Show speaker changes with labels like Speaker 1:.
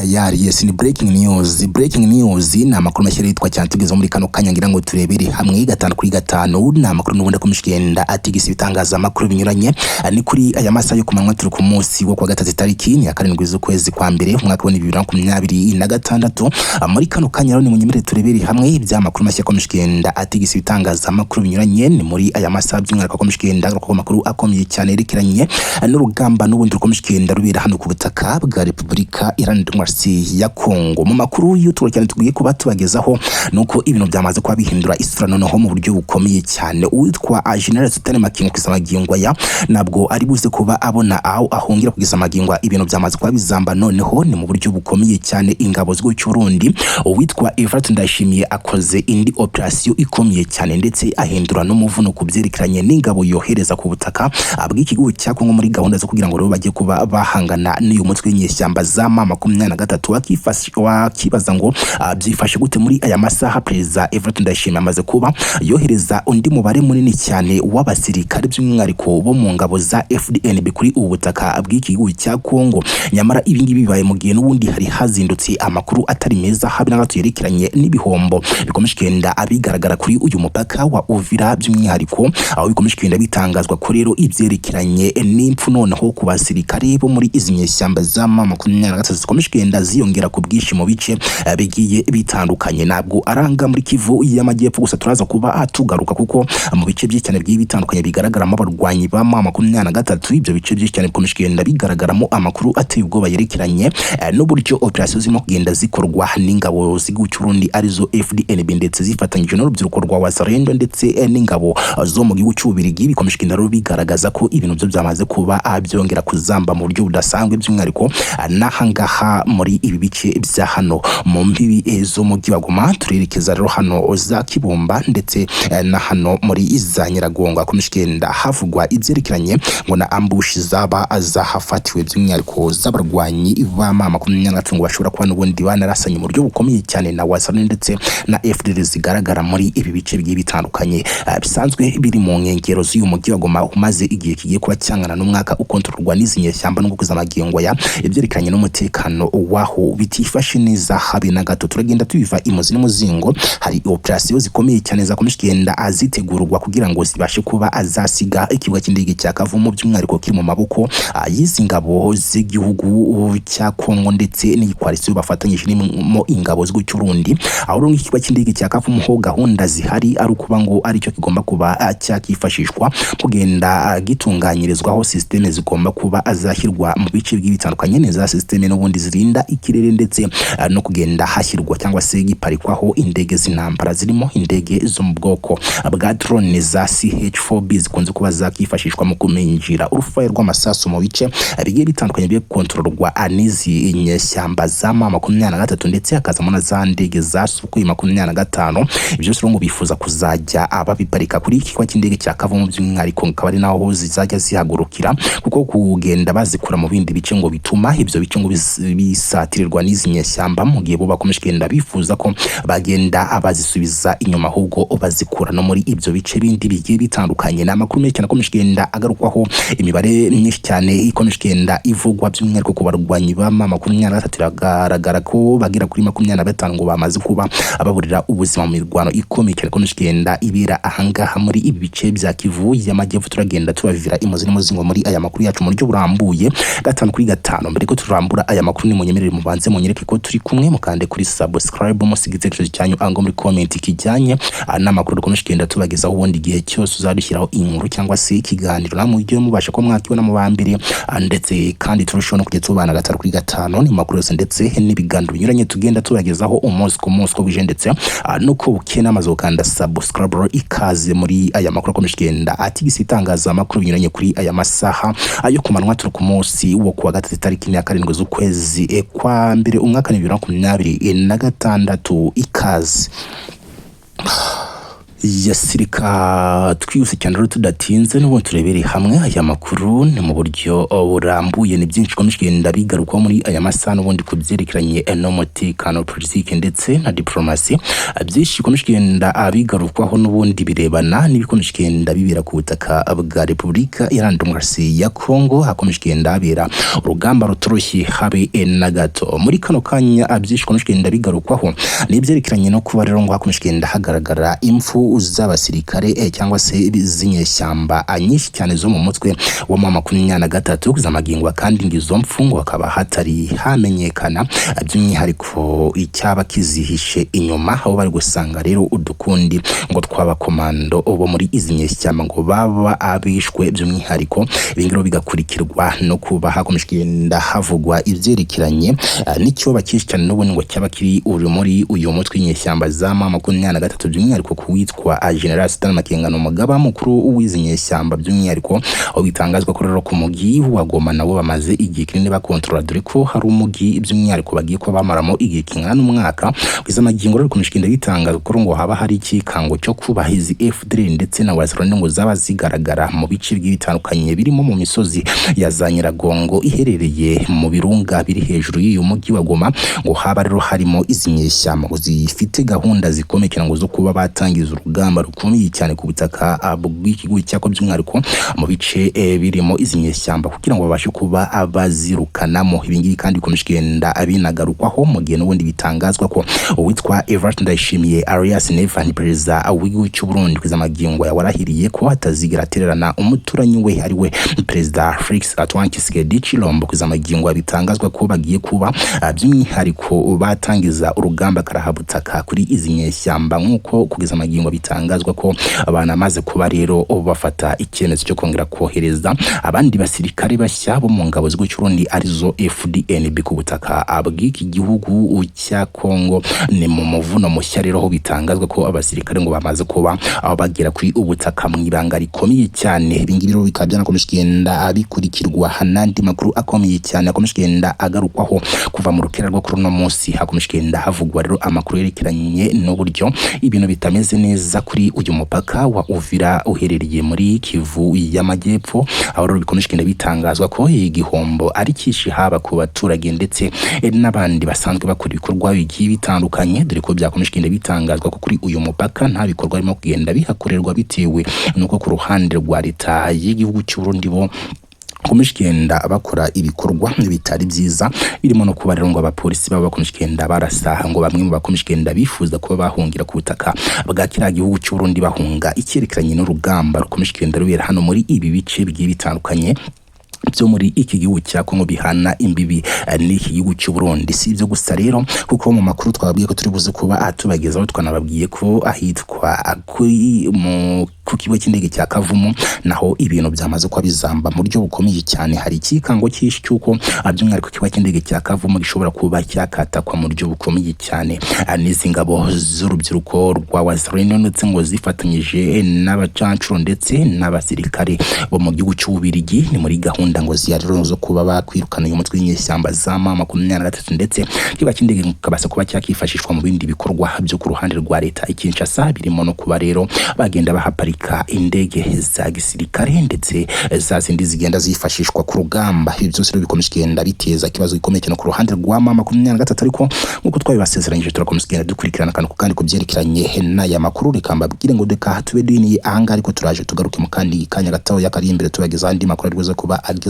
Speaker 1: Tayari, yes, ni breaking news. Breaking news ni amakuru mashya yitwa cyane tugeze muri kano kanya, ngira ngo turebere hamwe gatanu kuri gatanu. Ni amakuru n'ubundi akomeje kugenda atigisa ibitangazamakuru binyuranye. Ni kuri aya masaha yo ku manywa, turi ku munsi wo kuwa gatatu, tariki ni ya 7 z'ukwezi kwa mbere, umwaka wa 2026. Muri kano kanya rero ni munyemerere turebere hamwe iby'amakuru mashya akomeje kugenda atigisa ibitangazamakuru binyuranye. Ni muri aya masaha by'umwihariko akomeje kugenda agaruka ku makuru akomeye cyane yerekeranye n'urugamba n'ubundi rukomeje kugenda rubera hano ku butaka bwa Repubulika Iharanira Demokarasi ya Kongo. Mu makuru y'uturo cyane tugiye kuba tubagezaho nuko ibintu byamaze kuba bihindura isura noneho mu buryo bukomeye cyane. Uwitwa General Sultan Makenga kugeza magingo aya ntabwo ari buze kuba abona aho ahungira. Kugeza magingo ibintu byamaze kuba bizamba noneho ni mu buryo bukomeye cyane. Ingabo z'igihugu cy'u Burundi, uwitwa Evariste Ndayishimiye akoze indi operation ikomeye cyane, ndetse ahindura n'umuvuno ku byerekeranye n'ingabo yohereza ku butaka bw'igihugu cya Kongo muri gahunda zo kugira ngo rero bajye kuba bahangana n'uyu mutwe w'inyeshyamba za M23. Wakibaza ngo byifashe gute muri aya masaha? Perezida Evariste Ndayishimiye amaze kuba yohereza undi mubare munini cyane w'abasirikare, by'umwihariko bo mu ngabo za FDNB, kuri ubu butaka bw'iki gihugu cya Kongo. Nyamara ibi ngibi bibaye mu gihe n'ubundi hari hazindutse amakuru atari meza habe na gato yerekeranye n'ibihombo bikomeje kugenda abigaragara kuri uyu mupaka wa Uvira, by'umwihariko aho bikomeje kugenda bitangazwa ko rero ibyerekeranye n'impfu noneho ku basirikare bo muri izi nyeshyamba za M23 zikomeje kugenda ziyongera ku bwinshi mu bice bigiye bitandukanye. Ntabwo aranga muri Kivu y'Amajyepfo gusa, turaza kuba tugaruka kuko mu bice byinshi cyane bigiye bitandukanye bigaragaramo abarwanyi ba M23, ibyo bice byinshi cyane bikomeje kugenda bigaragaramo amakuru ateye ubwoba yerekeranye n'uburyo operation zirimo kugenda zikorwa n'ingabo z'igihugu cy'u Burundi arizo FDNB, ndetse zifatanyije n'urubyiruko rwa Wazalendo ndetse n'ingabo zo mu gihugu cy'Ububirigi. Bikomeje kugenda rero bigaragaza ko ibintu byo byamaze kuba byongera kuzamba mu buryo budasanzwe, by'umwihariko n'ahangaha muri ibi bice bya hano mu mbibi z'umujyi wa Goma. Turerekeza rero hano za Kibumba ndetse na hano muri za Nyiragongo, hakomeje kugenda havugwa ibyerekeranye ngo na ambush zaba zahafatiwe, by'umwihariko z'abarwanyi ba M23, ngo bashobora kuba n'ubundi banarasanye mu buryo bukomeye cyane na Wazalendo ndetse na FDL zigaragara muri ibi bice bigiye bitandukanye bisanzwe biri mu nkengero z'uyu mujyi wa Goma, umaze igihe kigiye kuba cyangana n'umwaka ukontororwa n'izi nyeshyamba, no kugeza magingo ya ibyerekeranye n'umutekano waho bitifashe neza habe na gato. Turagenda tubiva imuzi n'umuzingo. Hari operation zikomeye cyane zakomeje kugenda zitegurwa kugira ngo zibashe kuba azasiga ikibuga cy'indege cya Kavumu, by'umwihariko kiri mu maboko y'izi ngabo z'igihugu cya Kongo ndetse n'iyi coalition bafatanyije irimo ingabo z'igihugu cy'u Burundi, aho rero ikibuga cy'indege cya Kavumu ho gahunda zihari ari ukuba ngo aricyo kigomba kuba cyakifashishwa kugenda gitunganyirizwaho système zigomba kuba azashyirwa mu bice bigiye bitandukanye, ni za système n'ubundi zirinda ikirere, ndetse no kugenda hashyirwa cyangwa se giparikwaho indege z'intambara, zirimo indege zo mu bwoko bwa drone za CH4B zikunze kuba zakifashishwa mu kuminjira urufaya rw'amasasu mu bice bigiye bitandukanye bigiye gukontororwa n'izi nyeshyamba za M23, ndetse hakazamo na za ndege za Sukhoi 25. Ibyo byose rero ngo bifuza kuzajya babiparika kuri iki kibuga cy'indege cya Kavumu, by'umwihariko akaba ari naho zizajya zihagurukira, kuko kugenda bazikura mu bindi bice ngo bituma ibyo bice ngo bisatirirwa n'izi nyeshyamba, mu gihe bo bakomeje kugenda bifuza ko bagenda bazisubiza inyuma, ahubwo bazikura no muri ibyo bice bindi bigiye bitandukanye. Ni amakuru menshi cyane akomeje kugenda agarukwaho, imibare myinshi cyane ikomeje kugenda ivugwa, by'umwihariko ku barwanyi ba M23. Biragaragara ko bagera kuri 25 ngo bamaze kuba baburira ubuzima mu mirwano ikomeye cyane ikomeje kugenda ibera ahangaha muri ibi bice bya Kivu y'Amajyepfo. Turagenda tubavira imuzi n'umuzingo muri aya makuru yacu mu buryo burambuye gatanu kuri gatanu. Mbere ko turambura aya makuru, ni munyemerere mubanze munyereke ko turi kumwe, mukande kuri subscribe, musiga igitekerezo cyanyu ango muri comment kijyanye n'amakuru dukomeje kugenda tubagezaho. Ubundi igihe cyose uzadushyiraho inkuru cyangwa se ikiganiro, namwe mujye mubasha kuba mwakibona mu ba mbere, ndetse kandi turushaho no kujya tubana gatanu kuri gatanu. Ni makuru yose ndetse n'ibiganiro binyuranye tugenda tubagezaho umunsi ku munsi uko bwije ndetse nuko bukeye. Namaze gukanda subscribe, ikaze muri aya makuru akomeje kugenda atigisa itangazamakuru binyuranye kuri aya masaha ayo ku manywa. Turi ku munsi wo kuwa gatatu, tariki ya 7 z'ukwezi kwa mbere, umwaka wa 2026. Ikaze. Yes, reka twihuse cyane rero tudatinze n'ubundi turebere hamwe aya makuru ni mu buryo burambuye. Ni byinshi bikomeje kugenda bigarukwaho muri aya masaha n'ubundi ku byerekeranye n'umutekano, politiki ndetse na diplomasi. Byinshi bikomeje kugenda bigarukwaho n'ubundi birebana n'ibikomeje kugenda bibera ku butaka bwa Repubulika Iharanira Demokarasi ya Kongo. Hakomeje kugenda habera urugamba rutoroshye habe na gato. Muri kano kanya byinshi bikomeje kugenda bigarukwaho ni ibyerekeranye no kuba rero ngo hakomeje kugenda hagaragara impfu z'abasirikare cyangwa se z'inyeshyamba nyinshi cyane zo mu mutwe wa M23 z'amagingwa, kandi ngo izo mpfu ngo hakaba hatari hamenyekana by'umwihariko icyaba kizihishe inyuma, aho bari gusanga rero udukundi ngo tw'abakomando bo muri izi nyeshyamba ngo baba abishwe by'umwihariko. Ibi ngibi bigakurikirwa no kuba hakomeje kugenda havugwa ibyerekeranye n'icyoba cyinshi cyane n'ubundi ngo cyaba kiri uri muri uyu mutwe w'inyeshyamba za M23, by'umwihariko ku witwa General Sultan Makenga, umugaba mukuru w'izi nyeshyamba by'umwihariko, aho bitangazwa ko rero ku mugi wa Goma nabo bamaze igihe kinini bakontorora, dore ko hari umugi by'umwihariko bagiye kuba bamaramo igihe kingana n'umwaka. Kugeza magingo rero bikomeje kugenda bitangazwa ko ngo haba hari ikikango cyo kubaha izi FDLR ndetse na Wazalendo ngo zaba zigaragara mu bice bigiye bitandukanye birimo mu misozi ya za Nyiragongo iherereye mu birunga biri hejuru y'uyu mujyi wa Goma, ngo haba rero harimo izi nyeshyamba ngo zifite gahunda zikomeye cyane ngo zo kuba batangiza urugamba rukomeye cyane ku butaka bw'igihugu cyako, by'umwihariko mu bice birimo izi nyeshyamba, kugira ngo babashe kuba bazirukanamo. Ibi ngibi kandi bikomeje kugenda binagarukwaho mu gihe n'ubundi bitangazwa ko uwitwa Evariste Ndayishimiye alias Neva, ni perezida w'igihugu cy'u Burundi, kugeza magingo warahiriye ko atazigera atererana umuturanyi we, ari we perezida Felix Antoine Tshisekedi Tshilombo. Kugeza magingo bitangazwa ko bagiye kuba by'umwihariko batangiza urugamba karahabutaka kuri izi nyeshyamba, nk'uko kugeza magingo bitangazwa ko banamaze kuba rero bafata icyemezo cyo kongera kohereza abandi basirikare bashya bo mu ngabo z'igihugu cy'u Burundi, arizo FDNB, ku butaka bw'iki gihugu cya Kongo. Ni mu muvuno mushya rero, aho bitangazwa ko abasirikare ngo bamaze kuba aho bagera kuri ubutaka mu ibanga rikomeye cyane. Ibi ngibi rero bikaba byanakomeje kugenda bikurikirwa n'andi makuru akomeye cyane akomeje kugenda agarukwaho kuva mu rukera rwo kuri uno munsi. Hakomeje kugenda havugwa rero amakuru yerekeranye n'uburyo ibintu bitameze neza kuri uyu mupaka wa Uvira uherereye muri Kivu y'Amajyepfo, aho rero bikomeje kugenda bitangazwa ko igihombo ari cyinshi haba ku baturage ndetse n'abandi basanzwe bakora ibikorwa bigiye bitandukanye, dore ko byakomeje kugenda bitangazwa ko kuri uyu mupaka nta bikorwa birimo kugenda bihakorerwa, bitewe nuko ku ruhande rwa leta y'igihugu cy'u Burundi bo bakomeje kugenda bakora ibikorwa bitari byiza, birimo no kuba rero ngo abapolisi baba bakomeje kugenda barasa ngo bamwe mu bakomeje kugenda bifuza kuba bahungira ku butaka bwa kiriya gihugu cy'u Burundi, bahunga icyerekeranye n'urugamba rukomeje kugenda rubera hano muri ibi bice bigiye bitandukanye byo muri iki gihugu cya Kongo bihana imbibi n'iki gihugu cy'u Burundi. Si ibyo gusa rero, kuko mu makuru twababwiye ko turi buze kuba atubagezaho, twanababwiye ko ahitwa kuri mu ku kigo cy'indege cya Kavumu naho ibintu byamaze kuba bizamba mu buryo bukomeye cyane. Hari ikikango cyinshi cy'uko by'umwihariko ikigo cy'indege cya Kavumu gishobora kuba cyakatakwa mu buryo bukomeye cyane n'izi ngabo z'urubyiruko rwa Wazalendo, ndetse ngo zifatanyije n'abacancuro ndetse n'abasirikare bo mu gihugu cy'Ububirigi. Ni muri gahunda ngo ziyarero zo kuba bakwirukana uyu mutwe w'inyeshyamba za M23, ndetse ikibuga cy'indege kikabasha kuba cyakifashishwa mu bindi bikorwa byo ku ruhande rwa leta i Kinshasa, birimo no kuba rero bagenda bahaparika indege za gisirikare ndetse za zindi zigenda zifashishwa ku rugamba. Ibi byose rero bikomeje kugenda biteza ikibazo gikomeye cyane ku ruhande rwa M23, ariko nk'uko twabibasezeranyije turakomeza kugenda dukurikirana akantu ku kandi ku byerekeranye n'aya makuru. Reka mbabwire ngo reka tube duhiniye ahangaha, ariko turaje tugaruke mu kandi kanya gatoya kari imbere tubageza andi makuru ari buze kuba agezweho.